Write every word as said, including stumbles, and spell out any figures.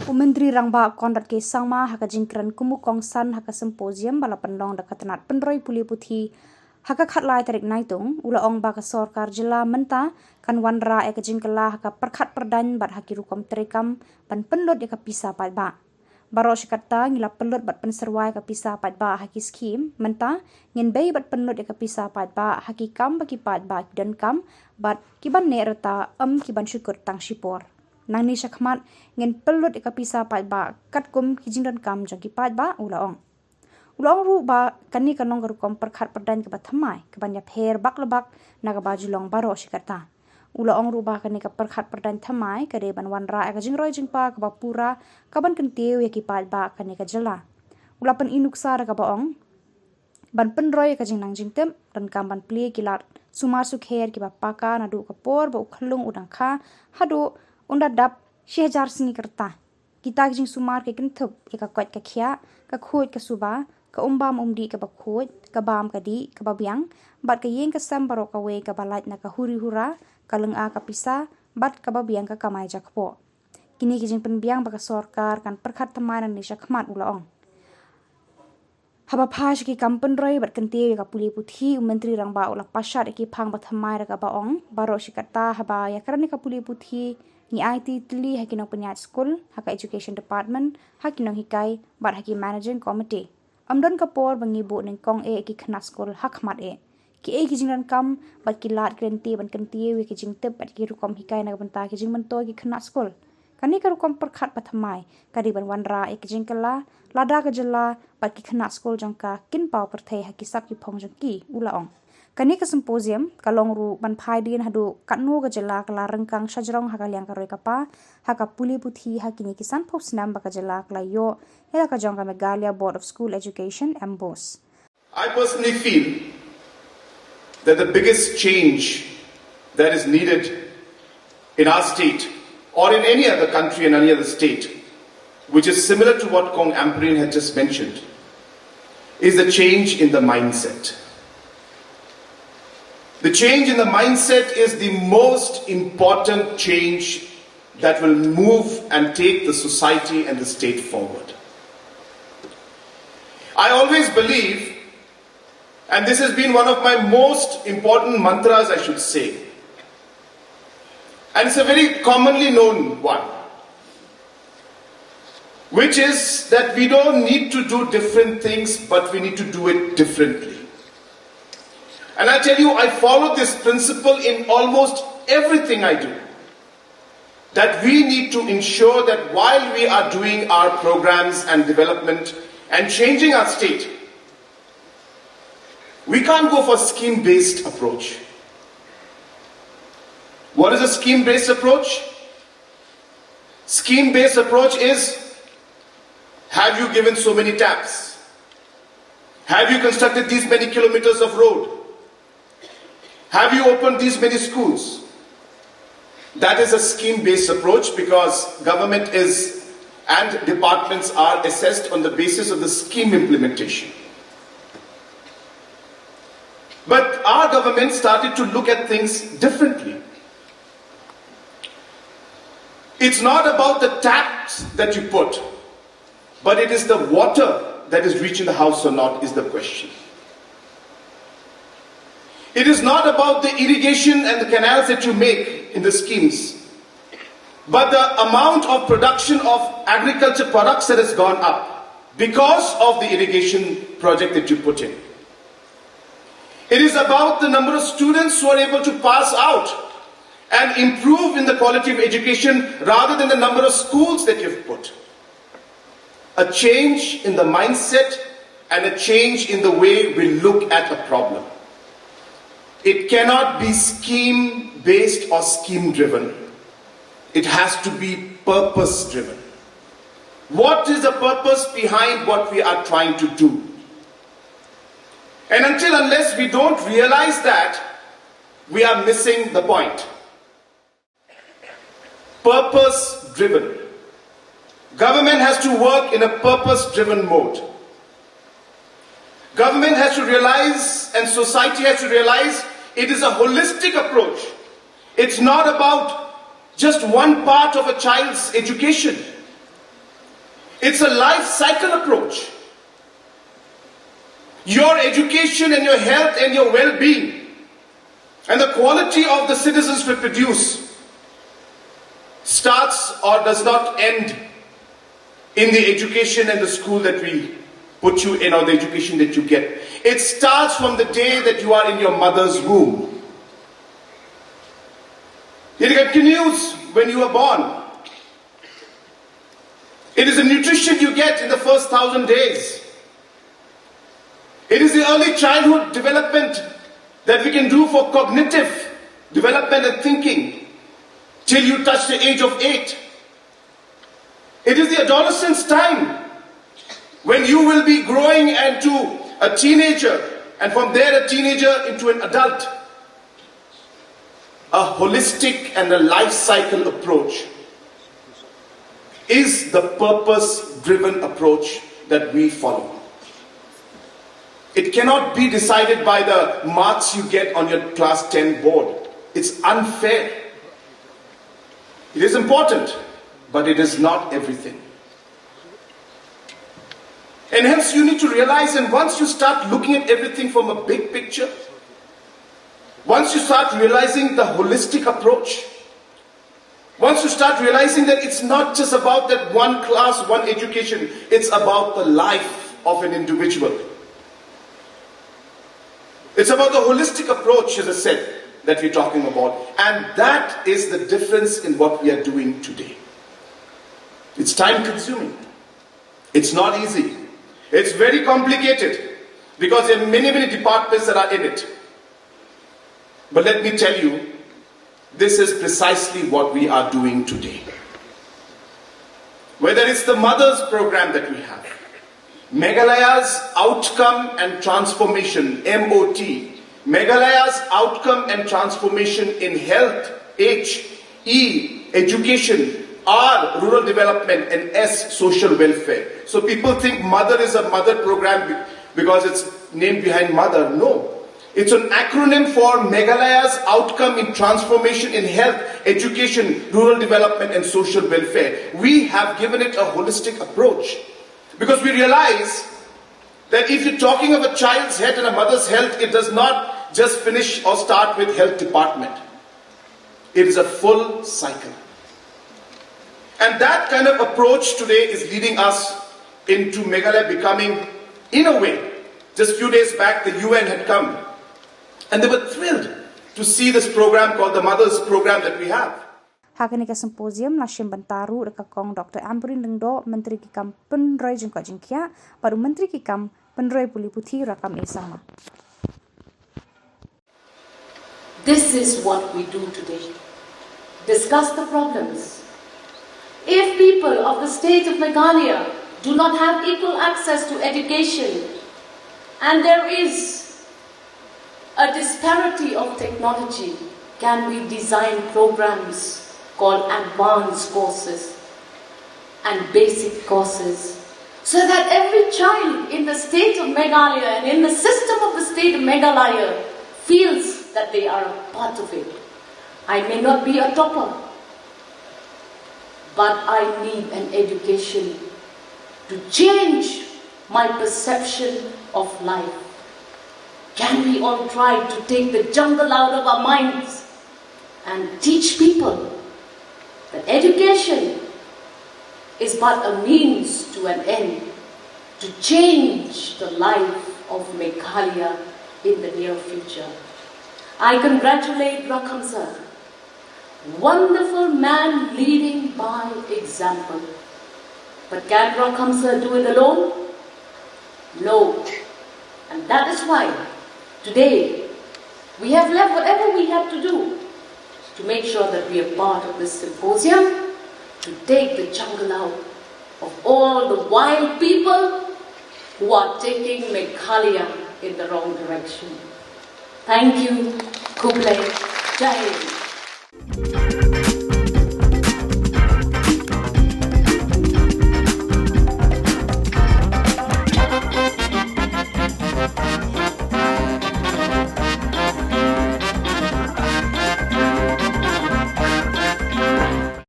U Myntri Rangbah Conrad K Sangma ha ka jingkren kum u kongsan ha ka symposium ba la pynlong da ka tnat pynroi pule puthi ha ka khatlai tarik Naitung, u la ong ba ka sorkar jylla mynta kan wanrah ïa ka jingkylla ha ka pyrkhat pyrdaiñ bad ha ki rukom treikam ban pynlut ïa ka pisa paidbah. Baroh shi katta ngi la pynlut bad pynsyrwa ïa ka pisa paidbah ha ki skhim, mynta ngin bei bad pynlut ïa ka pisa paidbah ha ki kam ba ki paidbah ki donkam bad ki ban neh rta, ym ki ban shu kut tang shipor. Nangne shakhmat ngin pynlut ïa ka pisa paidbah katkum ki jingdonkam jong ki paidbah, u la ong. U la ong ruh ba kane kan long ka rukom pyrkhat pyrdaiñ kaba thymmai, kaban ïapher bak la bak na kaba ju long baroh shi katta. U la ong ruh ba kane ka pyrkhat pyrdaiñ thymmai ka dei ban wanrah ïa ka jingroi jingpa kaba pura, kaban kyntiew ïa ki paidbah kane ka jylla. U la pyni nuksa da kaba ong ban pynroi ïa ka jingnang jingtip, donkam ban plie ki lad sumar sukher kiba paka naduh ka por ba u khyllung u dang kha haduh un da dap shi hajar sngi ka rta. Kita ki jingsumar ki kynthup ïa ka koit ka khiah, ka khuid ka suba, ka umbam umdih kaba khuid, ka bam ka dih kaba biang, bad ka ïing ka sem baroh kawei kaba lait na ka huri hura, ka lynga ka pisa, bad kaba biang ka kamai jakpoh. Kine ki jingpynbiang ba ka sorkar kan pyrkhat thymmai nangne shakhmat, u la ong. Haba phai sha ki kam pynroi bad kyntiew ïa ka pule puthi, u Myntri Rangbah u la pashad ïa ki phang ba thymmai da kaba ong, baroh shi katta haba ïakren ïa ka pule puthi, ngi aiti tylli ha ki nongpynïaid skul, ha ka Education Department, ha ki nonghikai bad ha ki Managing Committee. Ym don ka por ba ngi buh nyngkong eh ïa ki khynnah skul ha khmat eh. Kiei ki jingdonkam bad ki lad ki lynti ban kyntiew ïa ki jingtip bad ki rukom hikai na ka bynta ki jingmyntoi ki khynnah skul? Kane ka rukom pyrkhat ba thymmai ka dei ban wanrah ïa ki jingkylla lada ka jylla bad ki khynnah skul jong ka kin paw pyrthei ha ki sap ki phong jong ki, u la ong. Kane ka symposium ka long ruh ban phai dien haduh katno ka jylla ka la ryngkang shajrong ha ka liang ka roi ka par ha ka pule puthi ha kine ki sanphew snem ba ka jylla ka la ïoh ïa la ka jong ka Meghalaya Board of School Education, MBOSE. I personally feel that the biggest change that is needed in our state or in any other country and any other state, which is similar to what Kong Ampareen had just mentioned, is the change in the mindset. The change in the mindset is the most important change that will move and take the society and the state forward. I always believe, and this has been one of my most important mantras, I should say, and it's a very commonly known one, which is that we don't need to do different things, but we need to do it differently. And I tell you, I follow this principle in almost everything I do, that we need to ensure that while we are doing our programs and development and changing our state, we can't go for scheme-based approach. What is a scheme-based approach? Scheme-based approach is, have you given so many taps? Have you constructed these many kilometers of road? Have you opened these many schools? That is a scheme-based approach because government is and departments are assessed on the basis of the scheme implementation. But our government started to look at things differently. It's not about the taps that you put, but it is the water that is reaching the house or not is the question. It is not about the irrigation and the canals that you make in the schemes, but the amount of production of agriculture products that has gone up because of the irrigation project that you put in. It is about the number of students who are able to pass out and improve in the quality of education rather than the number of schools that you've put. A change in the mindset and a change in the way we look at a problem. It cannot be scheme based or scheme driven. It has to be purpose driven. What is the purpose behind what we are trying to do? And until unless we don't realize that, we are missing the point. Purpose driven. Government has to work in a purpose driven mode. Government has to realize and society has to realize it is a holistic approach. It's not about just one part of a child's education. It's a life cycle approach. Your education and your health and your well being and the quality of the citizens we produce starts or does not end in the education and the school that we put you in or the education that you get. It starts from the day that you are in your mother's womb. It continues when you are born. It is the nutrition you get in the first thousand days. It is the early childhood development that we can do for cognitive development and thinking till you touch the age of eight. It is the adolescence time when you will be growing into a teenager, and from there, a teenager into an adult. A holistic and a life cycle approach is the purpose driven approach that we follow. It cannot be decided by the marks you get on your class ten board. It's unfair. It is important, but it is not everything. And hence, you need to realize, and once you start looking at everything from a big picture, once you start realizing the holistic approach, once you start realizing that it's not just about that one class, one education, it's about the life of an individual. It's about the holistic approach, as I said, that we're talking about. And that is the difference in what we are doing today. It's time consuming. It's not easy. It's very complicated because there are many, many departments that are in it. But let me tell you, this is precisely what we are doing today. Whether it's the mothers program that we have, Meghalaya's outcome and transformation, M O T, Meghalaya's outcome and transformation in health, H, E, education, R, rural development, and S, social welfare. So people think mother is a mother program be- because it's named behind mother. No. It's an acronym for Meghalaya's outcome in transformation in health, education, rural development, and social welfare. We have given it a holistic approach because we realize that if you're talking of a child's health and a mother's health, it does not just finish or start with health department. It is a full cycle. And that kind of approach today is leading us into Meghalaya becoming, in a way, just few days back, the U N had come and they were thrilled to see this program called the Mothers Program that we have. Ha kane ka symposium la shim bynta ruh da ka kong Doctor Ampareen Lyngdoh, Myntri ki kam pynroi jingkoit jingkhiah, bad u Myntri ki kam pynroi pule puthi Rakkam A Sangma. This is what we do today. Discuss the problems. If people of the state of Meghalaya do not have equal access to education, and there is a disparity of technology, can we design programs called advanced courses and basic courses so that every child in the state of Meghalaya and in the system of the state of Meghalaya feels that they are a part of it? I may not be a topper, but I need an education to change my perception of life. Can we all try to take the jungle out of our minds and teach people that education is but a means to an end to change the life of Meghalaya in the near future? I congratulate Rakkam sir. Wonderful man leading by example. But can Rakkam sir do it alone? No. And that is why today we have left whatever we have to do to make sure that we are part of this symposium to take the jungle out of all the wild people who are taking Meghalaya in the wrong direction. Thank you. Khublei. Jai Hind.